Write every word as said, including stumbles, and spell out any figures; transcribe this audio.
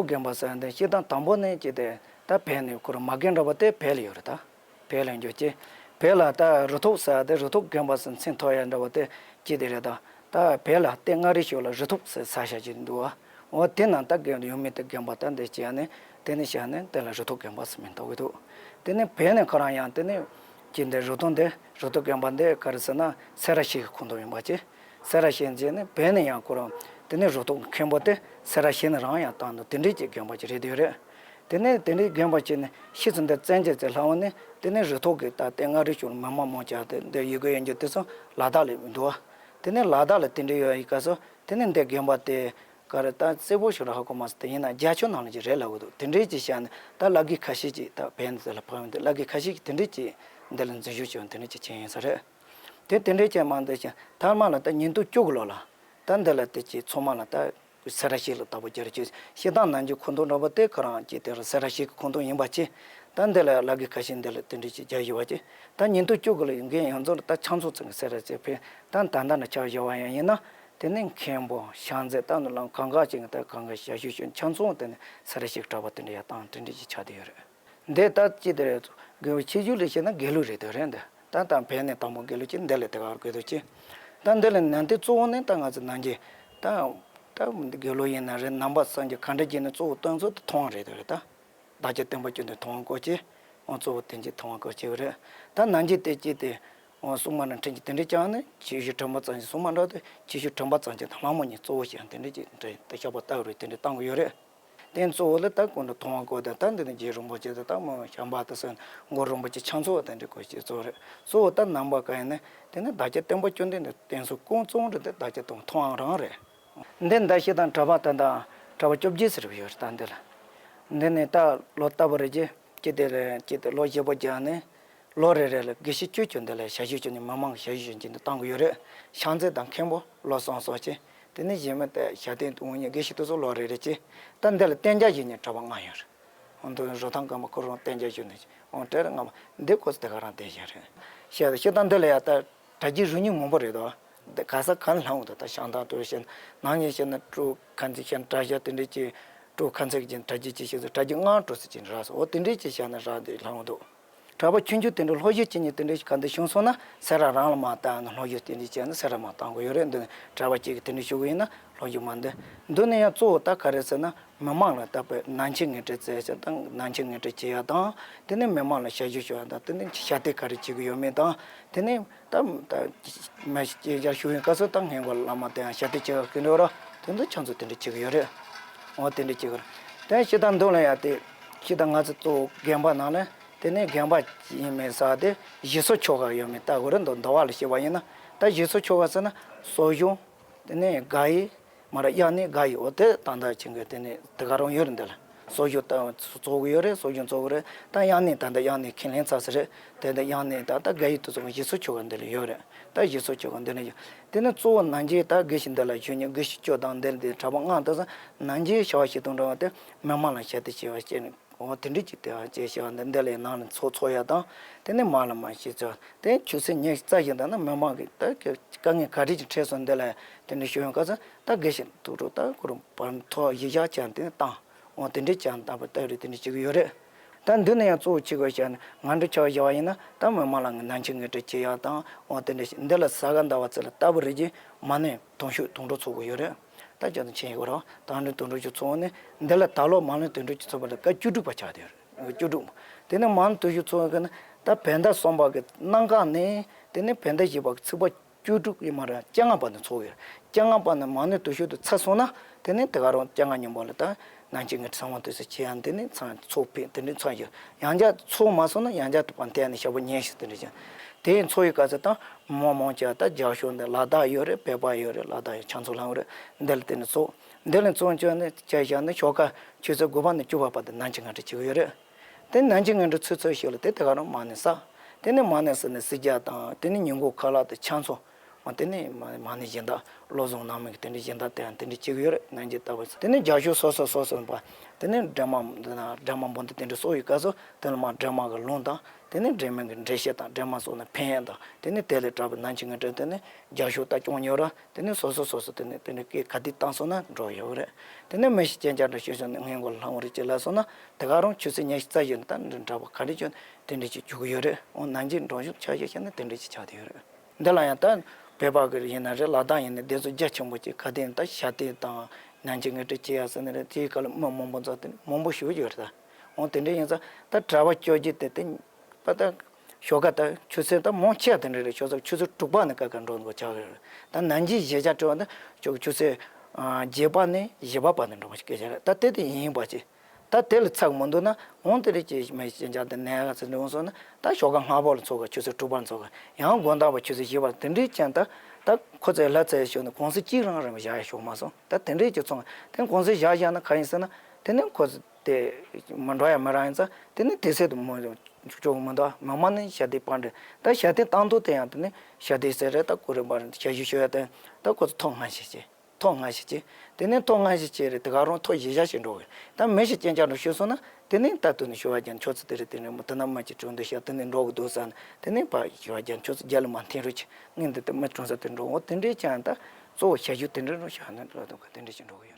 དགོན་པ་ཟེར་ཡ་དེ་སྤྱིར་བཏང་དང་པོ་ནས་ཅི་སྟེ་ད་བོད་ནས་ཁོ་རང་མ་རྒན་འདྲ་བ་དེ་བོད་ལ་ཡོད་རེད་ད། བོད་ལ་འགྱོ་ཅི། བོད་ལ་ད་རུ་ཐོག་ཟེར་ཡ་དེ་རུ་ཐོག་དགོན་པ་ཟེར་མཚན་ཐོགས་ཡ་འདྲ་བ་དེ་ཅི་དེ་རེད་ད། ད་བོད་ལ་སྟེང་མངའ་རིས་ཕྱོགས་ལ་རུ་ཐོག་ཟེར་ས་ཆ་ཅིག་འདུག་བ། འོ་དེ་ནང་ད་རྒན་ཡོད་མེད་དེ་རྒན་པ་ད་འདི་བྱས་ནས་དེ་ནས་བྱས་ནས་དེ་ལ་རུ་ཐོག་རྒན་པ་ཟེར་མིང་བཏགས་ཀྱི་འདུག་དེ་ནས་བོད་ནས་ཁོ་རང་ཡང་དེ་ནས་ཅི་འདི་རུ་ཐོག་འདི་རུ་ཐོག་རྒན་པ་འདི་ག་རེ་ཟེར་ན་སེ་ར་བྱེས་ཀྱི་ཁོངས་གཏོགས་ཡིན་པ་ཅི། སེ་ར་བྱེས་བྱས་ནས་བོད་ནས་ཡང་ཁོ་རང་དེ་ནས་རུ་ཐོག་མཁན་པོ་དེ་སེ་ར་བྱེས་ནས་རང་ཡང་བཏང་འདུག་དེ་འདྲའི་ཅིག་རྒན་པ་ཅིག་རེད་འདོད་རེད། དེ་ནས་དེ་འདྲའི་རྒན་པ་ཅིག་ནས་ཕྱིས་སུ་འདི་བཙན་བྱོལ་ཚེ་ལྷ་བ་ནས་དེ་ནས་རུ་ཐོག་གི་ད་ལྟའི་མངའ་རིས་ཕྱོགས་ལ་མི་མང་མང་ཆེ་བ་དེ་འདི་ཡི་གེ་ཡོད་རྒྱུ་དེ་ཚོ་ལ་དྭགས་ལ་འདུག་དེ་ནས་ལ་དྭགས་ལ་དེ་འདྲའི་ཡོད་ཡི་སྐབས་སུ་དེ་ནས་འདི་རྒན་པ་དེ་ག་རེ་ད་གསལ་པོ་ཞིག་ར་ཧ་གོ་མ་སོང་། དེ་ཡིན་ན་རྒྱ་ཆོས་ནང་ལ་ཅིག་རེད་ལབ་གི་འདུག་དེ་འདྲའི་ཅིག་བཤད་ནས་ད་བླ་དགེ་ཁ་ཤས་ཅིག་ད་བོད་ནས་དེ་ལ་ཕེབས་ཡོང་དུས་བླ་དགེ་ཁ་ཤས་ཀྱིས་དེ་འདྲའི་ཅིག་འདི་ལ་འཛུལ་ཞུགས་བྱས་ཡོང་དེ་འདྲའི་ཅིག་བྱས་ཡིན་ས་རེད། དེ་དེ་འདྲའི་ཅིག་མ་འདི་ཅིག་མཐའ་མ་ལ་ད་ཉིས་སྟོང་བཅུ་དགུ་ལོ་ལ་ད་འདི་ལ་དེ་ཅིག་ཚང་མ་ལ་ད་སེ་ར་བྱེས་ལ་བདག་པོ་རྒྱག་རེ་བྱས། སྤྱིར་བཏང་ནང་ཆོས་ཁོངས་གཏོགས་འདྲ་པོ་དེ་ཁོ་རང་ཅིག་དེ་རུ་སེ་ར་བྱེས་ཀྱི་ཁོངས་གཏོགས་ཡིན་པ་ཅིག་ད་འདི་ལ་བླ་དགེ་ཁ་ཤས་འདི་ལ་དེ་འདྲའི་ཅིག་རྒྱག་བཞིན་པ་ཅིག་ད་ཉིས་སྟོང་བཅུ་དགུ་ལ་ཡོང་མཁན་ཡོངས་རྫོགས་ལ་ད་ཕྱག་མཛོད་ཚང་གི་སེ་ར་བྱེས་ཕེབས། ད་ད་ལྟ་ན་ཆ་བཞག་པ་ཡང་ཡིན་ན་དེ་ནས་མཁན་པོ་ཕྱག་མཛོད་ད་ནི་ལམ་གང་ག་ཅིག་ད་གང་ག་ཞབས་ཞུ་ཞུ་ཕྱག་མཛོད་དེ་ནས་སེ་ར་བྱེས་ཀྱི་གྲྭ་པ་དེ་འདྲ་ཡར་བཏང་དེ་འདྲ་ཅིག་ཆགས་བསྡད་ཡོད་རེད། འདི་ལྟར་ཅི་སྟེ་རེད། དགོན་པའི་ཆེ་ཆུང་ལ་བཤད་ན་དགེ་ལུགས་རེད་འདོད་རེད་འདི། ད་ལྟ་བོད་ནས་དང་པོ་དགེ་ལུགས་ཀྱི་འདི་ལ་དེ་ག་དགོས་འདུག་ཅི། ད་འདི་ལ་ནན་ཏན་གཙོ་བོ་ནི་ད་ང་ཚོ་ནང་གི་ད་ད་དགེ་ལུགས་ཡིན་ན་རེད། ནང་པ་སངས་རྒྱས་ག་འདྲ་བྱས་ནས་གཙོ་བོ་སྟོན་ཚུལ་དེ་མཐོང་བ་རེད་འདོད་རེད་ད། བདག་ཅག་སྟོན་པ་བཅོམ་ལྡན་འདས་མཐོང་བ་གོ་ཅི། འོ་གཙོ་བོ་དེ་ཅི་མཐོང་བ་གོ་ཅི་རེད། ད་ནང་གི་དེ་ཅི་སྟེ། འོ་སྲུང་མ་རྣམས་ཁྲིམས་ཀྱིས་དེ་འདྲ་བསྐྱངས་ནས་ཆོས་ཞུ་ཁྲིམས་པ་ཙམ་ཞིག་སྲུང་མ་འདྲ་དེ་ཆོས་ཞུ་ཁྲིམས་པ་ཙམ་ཞིག་དང་ལྷ་མོ་གཉིས་གཙོ་བོ་ཞིག་དེ་འདྲ་ཅིག་འདྲ་ཞགས་པ་བཏགས་རུ་དེ་འདྲ་བཏང་གི་ཡོད་རེད། དེ་གཙོ་བོ་ལ་ད་ཀུན་ཏུ་མཐོང་བ་གོ་དང་ད་འདི་ནི་རྗེ་རིན་པོ་ཆེ་དང་ད་མོ་བྱམས་པ་དང་སོགས་གུ་རུ་རིན་པོ་ཆེ་ཕྱག་མཛོད་དེ་འདྲ་གོ་ཞིག་གཙོ་བོ་རེད། གཙོ་བོ་ད་ནང་པ་ག་ཡིན་ན་དེ་ནི་བདག་ཅག་སྟོན་པ་བཅོམ་ལྡན་འདས་བསྟན་སྲུང་ཀུན་གཙོ་བོ་འདྲ་དེ་བདག་ཅག་དང་མཐོང་བ་རང་རེད། འདི་ཟླ་བཞི་དང་གྲྭ་པ་ད་ལྟ་གྲྭ་པ་བཅོ་བརྒྱད་ཟེར་བ་ཡོད་རེད་ད་འདི་ལ། འདི་ནི་ད་ལོ་ལྟ་བུ་རེད་ཀྱི་ཀྱི་དེ་ལ་ཀྱི་དེ་ལོ་བཞི་པོ་རྒྱག་ནས་ལོ་རེ་རེ་ལ་དགེ་བཤེས་བཅུ་བཅུ་འདི་ལ་ཞབས་ཞུ་བྱས་ནས་མི་མང་གི་ཞབས་ཞུ་བྱེད་ཀྱི་འདི་བཏང་གི་ཡོད་རེད། ཕྱག་མཛོད་དང་མཁན་པོ་ལོ་གསུམ་གསུམ་བྱས། དེ་ནས་གཞན་མི་དེ་ཞབས་བརྟན་དུ་འོང་ཉིན་དགེ་བཤེས་དེ་ཚོ་ལོ་རེ་རེ་བྱས། ད་འདི་ལ་གཏན་འཇགས་བྱེད་མཁན་གྲྭ་པ་ལྔ་ཡོད་རེད། འོང་དུ་རུ་ཐང་སྐམ་པ་ཁོ་རང་གཏན་འཇགས་བྱས་ནས་འོང་གྲལ་ལྔ་པ་འདི་ཁོ་ཚོ་དེ་ག་རང་བསྟན་བཞིན་རེད། ཞེས་ཞེ་ད་འདི་ལ་ཡ་ད། གྲྭ་རྒྱུན་རུ་ཉིན་མང་པོ་རེད་དོ། འདི་ག་ས་ག་ནས་ལྷང་འོང་དོ། ད་ཤང་ཐང་དུ་བཤད་ནང་ཉིན་བཤད་ན་སྤྲོ་ཁ་མཚེས་བཤད་ན་གྲྭ་ཤག་དེ་འདྲས་ཀྱི་སྤྲོ་ཁ་མཚེས་ཀྱི་གྲྭ་རྒྱུན་ཅི་བཤད་ཚོ་གྲྭ་རྒྱུན་ལྔ་སྤྲོ་ཟེར་གྱི་རག་སོ། འོ་དེ་འདྲས་ཀྱི་བཤད་ན་རག་འདི་ལྷང་འོང་དོ། གྲྭ་པ་ཆུང་ཆུང་དེ་འདྲས་སློབ་སྦྱོང་བྱེད་ཉིན་དེ་འདྲས་ག་འདི་བྱུང་སོང་ན་སེ་ར་རང་ལ་མ་བཏང་ན་སློབ་སྦྱོང་དེ་འདྲས་བྱས་ན་སེ་ར་མ་བཏང་དགོས་ཡོད་རེད། འདི་གྲྭ་པ་གཅིག་གིས་དེ་འདྲས་ཞུ་གི་ཡིན་ན་སློབ་སྦྱོང་མ་འདི་འདི་ནས་ཡང་གཙོ་བོ་ད་ག་རེ་ཟེར་ན། མི་མང་ལ་ད་བོད་ནང་ཆོས་ངོ་སྤྲོད་བྱས་ཤིང་དང་ནང་ཆོས་ངོ་སྤྲོད་བྱེད་ཡག་དང་། དེ་ནས་མི་མང་ལ་ཞབས་ཞུ་ཞུ་ཡག་དང་། དེ་ནས་ཞབས་བརྟན་ག་རེ་བྱེད་ཀྱི་ཡོད་མེད་དང་། དེ་ནས་ད་ད་མི་སྐྱེས་ཞབས་ཞུ་ཡོང་སྐབས་སུ་ད་སྔོན་གོ་བླ་མ་དེ་ཡང་ཞབས་བརྟན་བྱེད་ཡག་གི་འགྲོ་ར་དེ་ཚོ་ཕྱག་མཛོད་དེ་འདྲ་བྱེད་ཀྱི་ཡོད་རེད། འོ་དེ་འདྲ་བྱེད་ཀྱི་རེད། དེ་ནས་ཤི་ད་འདུག་ལ་ཡ་དེ་ཤི་ད་ང་ཚོ་གཙོ་བོ་དགོན་པ་ནང་ལ་དེ་ནས་དགོན་པ་ཡིན་མིན་ས་དེ་ཞེ་སའི་ཆོ་ག་ཡོད་མེད་ལྟ་དགོས་རེད། འདུག་འདུག་བ་ལ་བཤད་པ་ཡིན་ན་ད་ཞེ་སའི་ཆོ་ག་ཟེར་ན་གསོ་སྦྱོང་། དེ་ནས་དགའ་ཡིས། མ་ར་དབྱར་གནས་དགའ་ཡིས། འོ་དེ་ད་ལྟ་ཆེན་གི་དེ་ནས་དེ་ག་རང་ཡོད་རེད། འདི་ལ་གསོ་སྦྱོང་ད་བཙོག་གི་ཡོད་རེད། གསོ་སྦྱོང་བཙོག་གི་རེད། ད་དབྱར་གནས་ད་ལྟ་དབྱར་གནས་ཁས་ལེན་ཚར་ས་རེད། དེ་ད་དབྱར་གནས་ད་ལྟ་དགའ་ཡིས་དུ་ཚོགས་ཞེ་སའི་ཆོ་ག་འདི་ལ་ཡོད་རེད། ད་ཞེ་སའི་ཆོ་ག་འདི་ལ་ཡོད། དེ་ནས་གཙོ་བོ་ནང་ཆེན་ད་དགེ་བཤེས་འདི་ལ་ཞུ་ཉིན་དགེ་བཤེས་བཅུ་དང་འདི་ལ་དེ་གྲྭ་པ་ལྔ་དུ་སོང་ནང་ཆེན་བྱ་བ་ཞིག་དང་འདྲ་བ་དེ་མི་མང་ལ་ཞབས་བརྟན་བྱེད་པ་བྱས་ནས། འོ་དེ་འདྲ་ཅིག་དེ་ཅེས་བྱ་བ་འདི་འདི་ལ་ནང་ལ་ཚོགས་ཚོགས་ཡ་དང་། དེ་ནས་མ་ལ་མ་ཤི་ཚོ་དེ་ཆུ་ཚོད་ཉི་ཤུ་རྩ་བཞི་འདི་ན་མི་མང་གི་ད་དཀའ་ངལ་ག་རེ་ཅིག་འཕྲད་སོང་འདི་ལ་དེ་འདྲ་ཞུ་ཡོང་སྐབས་སུ་ད་དགེ་བཤེས་ཐུགས་སྤྲོ་ད་ཁོ་རང་བར་ཐོག་གཞི་བཞག་བྱས་དེ་ནས་བཏང་། འོ་དེ་འདྲ་བྱས་བཏང་བ་ལྟ་རེ་དེ་འདྲ་བྱེད་ཀྱི་ཡོད་རེད། ད་འདི་ནས་ཡང་གཙོ་བོ་བྱེད་དགོས་བྱས་ནས་ང་འདྲ་ཆ་བ་བཞག་པ་ཡིན་ན་ད་མི་མང་ལ་ནང་ཆེན་ངོ་སྤྲོད་བྱེད་ཡག་དང་། འོ་དེ་འདྲ་ཞིག་འདི་ལ་ས་ག་ཟླ་བ་ཚེས་ལ་ལྟ་བུ་རེ་ཅིག་མ་ནས་དུང་ཤུགས་དུང་སྒྲོག་ཚོགས་དགོས་ཡོད་རེད། ད་ཅང་ཆེན་ཡོད་རོགས་དང་འདྲ་དུང་སྒྲོག་ཅིག་ཚོགས་ནས་འདི་ལ་ད་ལོ་མ་ལོན་དུང་སྒྲོག་ཅིག་ཚོགས་པ་ལ་སྐབས་བཅུ་དྲུག་པ་ཆགས་བསྡད་ཡོད་རེད། བཅུ་དྲུག་པ། དེ་ནས་མ་ལོན་དུང་སྒྲོག་ཚོགས་ཀྱི་ན་ད་བོད་ཟླ་གསུམ་པ་གི་གནམ་གང་ནས་དེ་ནས་བོད་ཟླ་བཞི་པ་གི་ཚེས་པ་བཅུ་དྲུག་ཡིན་མ་རེད། བཅོ་ལྔ་པ་ནས་ཚོགས་ཡོད། བཅོ་ལྔ་པ་ནས་མ་ལོན་དུང་སྒྲོག་དེ་ཚར་སོང་ན་དེ་ནས་དེ་ག་རང་བཅོ་ལྔ་ཉིན་པ་ལ་ད་ནང་ཆེན་གྱི་ཚང་མ་དུས་སུ་ཆེ་ཡང་དེ་ནས་ཚང་ཚོགས་ཕེབས་དེ་འདྲའི་ཚོགས་ཡོད། ཡང་བསྐྱར་ཚོགས་མ་སོང་ན་ཡང་བསྐྱར་དུ་བར་འཐེན་ནས་ཞབས་པ་ཉན་ཞིག་དེ་འདྲ་ཅན། དེ་ཚོགས་ཡོད་སྐབས་སུ་ད་མི་མང་ཆེ་བ་ད་རྒྱ་གཞུང་འདི་ལ་དྭགས་ཡོད་རེད། བོད་པ་ཡོད་རེད། ལ་དྭགས་ཡོད། ཕྱག་མཛོད་ལྷ་ཡོད་རེད། འདི་ལ་དེ་ནས་ཚོགས། འདི་ལ་ཚོགས་བཅོས་ནས་བྱས་བཞག་ནས་ཞོགས་ཀ་ཆུ་ཚོད་དགུ་པ་ནས་བཅུ་པ་བར་དུ་ནང་ཆེན་ངོ་སྤྲོད་བྱེད་ཀྱི་ཡོད་རེད། དེ་ནང་ཆེན་ངོ་སྤྲོད་ཚུན་ཚོད་ཞིག་ལ་དེ་དེ་ག་རང་མ་ནས་ས། དེ་ནས་མ་ནས་ས་ནས་སྲིད་རྒྱལ་དང་དེ་ནས་ཉིན་གུང་ཁ་ལག་དང་ཕྱག་མཛོད། དེ་ནས་མ་མ་ཎི་གཞན་དག་བློ་བཟང་ནང་མི་གི་དེ་འདྲའི་གཞན་དག་དེ་ཡང་དེ་འདྲའི་བྱེད་ཀྱི་ཡོད་རེད། ནན་གྱིས་ལྟ་བུ་དེ་ནས་རྒྱ་ཤོག་སོ་སོ་སོ་སོ་པ་དེ་ནས་སྒྲོལ་མ་འདི་ན་སྒྲོལ་མ་འབུམ་སྡེ་དེ་འདྲ་གསོག་ཡོད་སྐབས་སུ་དེ་ལ་མ་སྒྲོལ་མ་གི་ལུང་དང་དེ་ནས་སྒྲོལ་མ་གི་འགྲེལ་བཤད་དང་སྒྲོལ་མ་སོགས་ནས་ཕན་ཡོན་དང་དེ་ནས་དེ་ལས་གྲགས་པའི་ནན་གྱིས་ངེས་དྲན་དེ་ནས་རྒྱ་ཤོག་ལྟ་སྐྱོང་ཉོ་ར་དེ་ནས་སོ་སོ་སོ་སོ་དེ་ནས་དེ་འདྲའི་སྐད་ག་དུས་བཏང་སོང་ན་འགྲོ་ཡོད་རེད། དེ་ནས་མི་ཞིག་སྐྱེ་འཆར་འདྲ་ཤོད་ཤོད་ནས་སྔོན་འགོག་ལྷ་མོ་རིགས་ཀྱི་ལ་སོང་ན་དེ་ག་རང་ཆུ་ཚོད་ཉི་ཤུ་རྩ་བཞི་ནས་ད་འདྲ་འདྲ་པོ་ག་འདྲ་བྱུང་དེ་འདྲ་ཞིག་བྱུག་གི་ཡོད་རེད། འོ་ནན་གྱིས་འགྲོ་བཞུགས་ཆ་ཞིག་བྱས་ན་དེ་འདྲ་ཞིག་ཆགས་བསྡད་ཡོད་རེད། འདི་ལ་ཡང་ད་བོད་པ་གི་ཡིན་ན་རེད། ལ་དྭགས་ཡིན་ན་སྡེ་ཚོ་རྒྱ་ཆེན་པོ་ཅིག་ག་དེ་ཡིན་ད་ཞབས་བརྟན་དང་ནན་གྱིས་ངེས་དྲན་བྱེད་ཡ་ཟེར་ནི་རེད། དེའི་སྐབས་ལ་མི་མང་པོ་ཚོ་དེ་མང་པོ་ཞུ་གི་ཡོད་རེད། ད་འོ་དེ་འདྲ་ཡིན་ཙང་ད་གྲྭ་པ་བཅོ་བརྒྱད་དེ་དེ་པ་ད་ཞོགས་ཀ་ད་ཆུ་ཚོད་ད་མང་ཆེ་བ་དེ་འདྲ་རེད། ཆུ་ཚོད་ཆུ་ཚོད་དྲུག་པ་ནས་ཀ་ཀ་འགྲོ་འགོ་ཆགས་གི་རེད། ད་ནན་གྱིས་གཞིས་ཆགས་བྲལ་བ་ད་ཆུ་ཆུ་ཚོད་བརྒྱད་པ་ནས་བཞི་པ་བར་དུ་འགྲོ་བ་ཞིག་སྐད་ཆ་རེད། ད་དེ་དེ་ཡིན་པ་ཅིག་ད་དེ་ལ་ཚགས་མི་འདུག་ན་འོང་དེ་རེད་ཅེས་མི་ཞེན་ཆགས་དེ་ནས་ང་ཚོ་འདི་འོང་སོང་ན་ད་ཞོགས་ཀ་སྔ་པོ་ལ་འཚོགས་ག་ཆུ་ཚོད་དྲུག་པར་འཚོགས་ག་ཡང་དགོང་དག་པ་ཆུ་ཚོད་བཞི་པར་དེ་འདྲའི་ཅན་ད་ད་ཁོ་ཚོས་ལྷ་ཚེ་ཤོད་ནས་གུང་སེང་གཅིག་རང་རེད་བཞག་ཡ་ཤོག་མ་སོང་། ད་དེ་འདྲའི་ཅིག་ཚོང་དེ་གུང་སེང་བཞག་བཞག་ན་ག་ཡིན་ཟེར་ན་དེ་ནས་ཁོ་ཚོ་དེ་མི་འགྲོ་ཡ་མི་རག་ཡིན་ཙང་དེ་ནས་དེ་སེད་དུ་མི་ཅོག་མི་འདུག་མི་མ་ནི་ཞལ་འདེབས་སྤང་འདྲེ་ད་ཞལ་འདེབས་བཏང་དུས་དེ་ཡང་དེ་ནས་ཞལ་འདེབས་ཟེར་རེད། ད་ཀུ་རེ་པར་ཞལ་བཞུགས་ཞུ་ཡ་དེ་ད་ཁོ་ཚོ་ཐོག་སྔ་ཞིག་བྱེད། ཐོག་སྔ་ཞིག་བྱས། དེ་ནས་ཐོག་སྔ་ཞིག་བྱས་རེད། དེ་ག་རང་ཐོག་བཞི་ཞག་ཞིག་འགྲོ་གི་ད་མི་ཞིག་སྐྱེ་འཆར་འགྲོ་ཤོད་སོང་ན་དེ་ནས་ད་དུ་ནས་ཞུ་བ་རྒྱ་ཁྱོད་ཚོ་དེ་རེད། དེ་ནས་མི་དེ་ན་མ་ཅིག་གྲོན་དུ་ཤག་དེ་ནས་འགྲོ་གི་འདུག་ཟེར་ན་དེ་ནས་ཕ་ཞུ་བ་རྒྱ་ཁྱོད་ཚོ་རྒྱ་ལ་མ་འཐེན་རོགས་གྱིས། ངས་འདི་ལྟར་མི་གྲོན་ས་དེ་འགྲོ་འོ་དེ་འདྲས་ཀྱང་ད་གཙོ་བོ་ཞ་ཞུ་དེ་འདྲས་རུ་ཤག་ནས་འགྲོ་འདུག་ག་དེ་འདྲས་ཞིག་འགྲོ་གི་ཡོད།